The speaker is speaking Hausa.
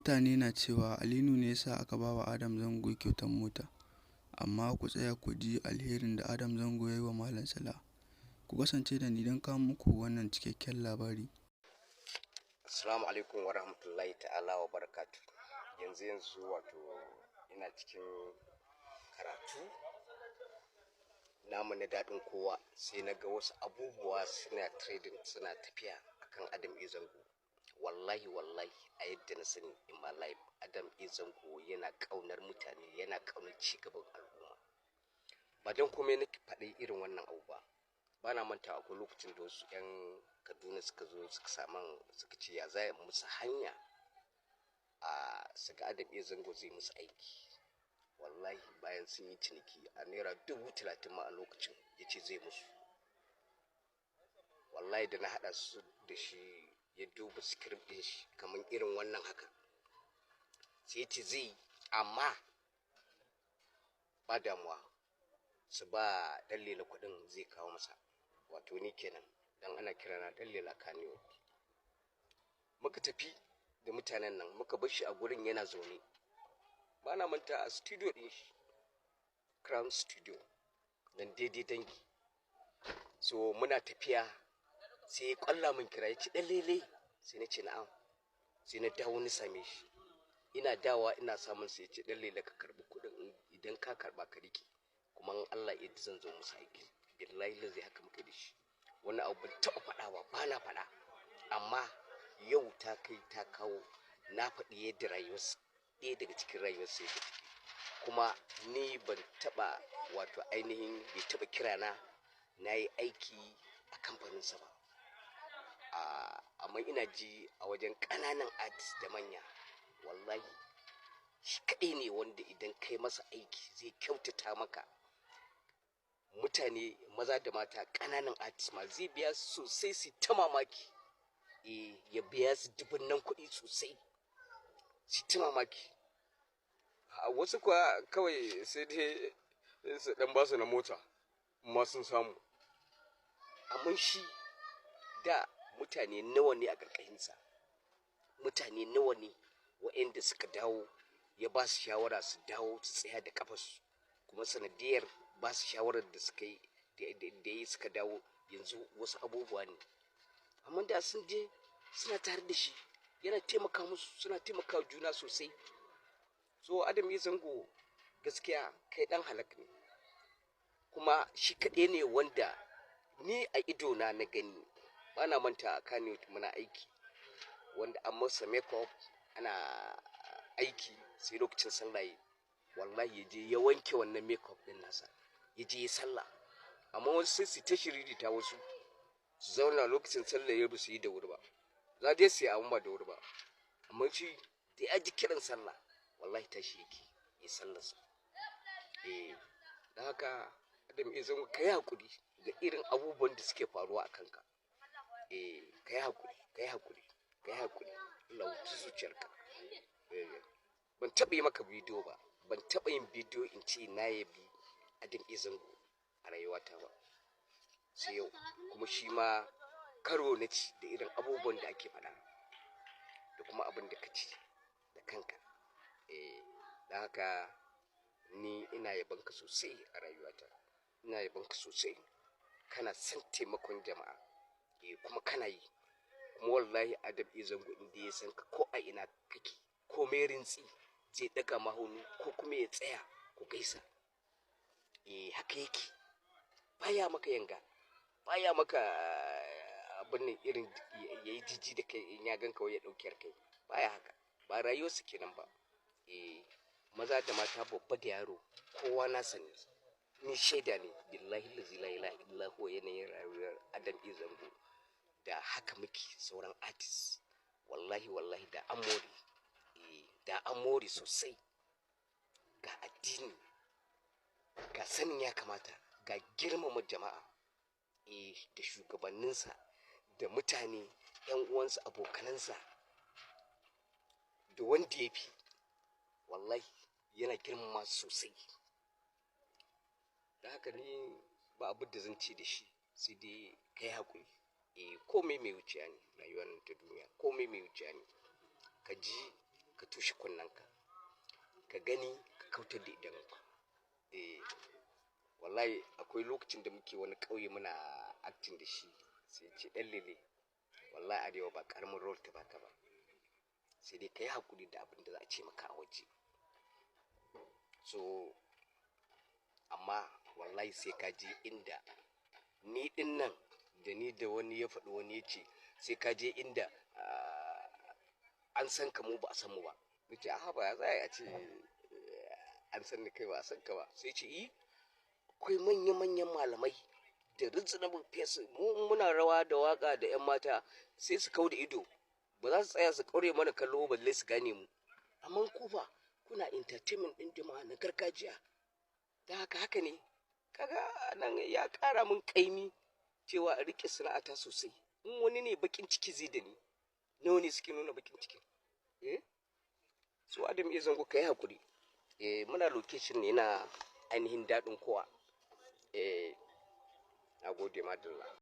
Mutane na cewa Ali Nuhu ne ya sa aka ba wa Adam Zango kyautar mota, amma ku tsaya ku ji alherin da Adam Zango ya yi wa Malam Salah. Ku kasance da ni don kawo muku wannan cikakken labari. Assalamu alaikum wa rahmatullahi ta'ala wa barakatu. Yanzu yanzu wato ina cikin karatu namu na daɗin kowa, sai na ga wasu abubuwa suna trading, suna tafiya akan Adam A. Zango. Wallahi wallahi, a yadda na sani in my life, Adam A. Zango yana ƙaunar mutane, yana ƙaunar cigaban al'umma. Ba don komai nake faɗi irin wannan abu ba. Ba na manta akwai lokacin da wasu 'yan Kaduna suka zo suka saman, suka ce ya za musu hanya a su ga Adam A. Zango zai musu aiki. Wallahi bayan sun yi ciniki a ₦30,000 ma a lokacin, ya ce zai musu. Wallahi da na haɗa su da shi, ya duba script ɗin shi kamar irin wannan haka, sai ya ce zai yi, amma ba damuwa, su ba ɗan lela kuɗin, zai kawo masa. Wato ni kenan, dan ana kirana ɗan lela Kaniwood. Muka tafi da mutanen nan, muka bar shi a gurin yana zaune. Ba na manta a studio ɗin shi, Crown Studio, nan daidai dangi. So muna tafiya sai ya kwalla min kira, ya ce, "Ɗan lele." Sai na ce, "Na'am." Sai na dawo na same shi. Ina dawa ina samun sai ya ce, "Ɗan lele, ka karɓi kuɗin, idan ka karɓa ka riƙe, kuma in Allah ya zan zo musu aiki." Billahi lazi haka muka da shi. Wannan abu ban taɓa faɗa ba, ba na faɗa, amma yau ta kai ta kawo na faɗi yadda rayuwarsa, ɗaya daga cikin rayuwarsa yadda take. Kuma ni ban taɓa, wato ainihin bai taɓa kira na na yi aiki a kamfaninsa ba, amma ina ji a wajen ƙananan artist da manya, wallahi shi kaɗai ne wanda idan kai masa aiki zai kyautata maka. Mutane maza da mata, ƙananan artist ma zai biya su sosai, su ta mamaki. Eh, ya biya su dubunnan kuɗi sosai, su ta mamaki. A wasu kuwa kawai sai dai su dan basu na mota ma sun samu. Amma shi da mutane nawa ne a ƙarƙashinsa, mutane nawa ne waɗanda suka dawo ya ba su shawara su dawo su tsaya da kafarsu, kuma sanadiyar ba su shawarar da suka yi da yi suka dawo, yanzu wasu abubuwa ne. Amma da sun je suna tare da shi, yana taimaka musu, suna taimaka juna sosai. So Adam A. Zango, gaskiya kai dan halak ne. Kuma shi kaɗai ne wanda ni a idona na gani. Ba na manta a Kano muna aiki, wanda an masa makeup, ana aiki, sai lokacin sallah yi, wallahi ya je ya wanke wannan makeup din nasa, ya je ya sallah. Amma wasu sai su ta shiririta, wasu su zauna lokacin sallah ya su yi da wuri ba, za dai su yi abun ba da wuri ba. Amma shi da ya ji kiran sallah, wallahi tashi yake ya sallarsa. Eh, Da haka Adam A. Zango, ka yi hakuri ga irin abubuwan da suke faruwa a kanka. Eh, ka yi hakuri, ka yi hakuri, ka yi hakuri. Allah wuce zuciyarka. Eh, ban taɓa yi maka bidiyo ba, ban taɓa yin bidiyo in ce na yabi Adam A. Zango a rayuwata ba sai yau. Kuma shi ma karo na ci da irin abubuwan da ake faɗa da kuma abin da ka ci da kanka. Eh, da haka ni ina yabanka sosai a rayuwata, ina yabanka sosai. Kana son taimakon jama'a, eh, kuma kana yi. Kuma wallahi Adam A. Zango, inda ya san ka, ko a ina kake, ko mai rintsi, zai daga mahonu ko kuma ya tsaya ku gaisa. Eh, haka yake, baya maka yanga, baya maka abin nan irin ya yi jiji da kai, in ya ganka wai ya ɗauki kai, baya haka, ba rayuwarsa kenan ba. Eh, maza da mata, babba da yaro, kowa na sani, ni shaida ne. Billahi lazi la ilaha illa huwa, yanayin rayuwar Adam A. Zango da haka muke sauran artist, wallahi wallahi da an more. Eh, da an more sosai. Ga addini, ga sanin ya kamata, ga girmama jama'a, eh, da shugabanninsa da mutane yan uwansa, abokanansa, da wanda ya fi, wallahi yana girmama sosai. Da haka ni ba abin da zan ce da shi sai dai kai haƙuri. Eh, komai mai wuciya ne, rayuwar nan ta duniya komai mai wuciya ne. Ka ji. Ka tushe kunnanka, ka gani, ka kautar da idanunka. Eh, wallahi akwai lokacin da muke wani ƙauye muna acting da shi, sai ce, "Ɗan lele, wallahi Arewa ba ƙaramin role ta baka ba, sai dai ka yi haƙuri da abin da za a ce maka a waje." So amma wallahi sai ka je inda ni ɗin nan da ni da wani ya faɗi, wani ya ce sai ka je inda an san ka, mu ba a san mu ba. Nace, "A ba za a ce an san ni, kai ba a san ka ba?" Sai ce, "Yi akwai manya-manyan malamai da reasonable person. Mu muna rawa da waka da 'yan mata, sai su kau da ido, ba za su tsaya su kaure mana kallo balle su gane mu. Amma ku fa kuna entertainment din jama'a na gargajiya." Da haka haka ne, kaga nan ya kara mun kaimi cewa a rike sana'ata sosai. In wani ne, bakin ciki zai da ni. Nawa ne suke nuna bakin ciki? Eh, so Adam A Zango, kai hakuri. Eh, muna location ne na ainihin Daɗin Kowa. Eh, na gode, madalla.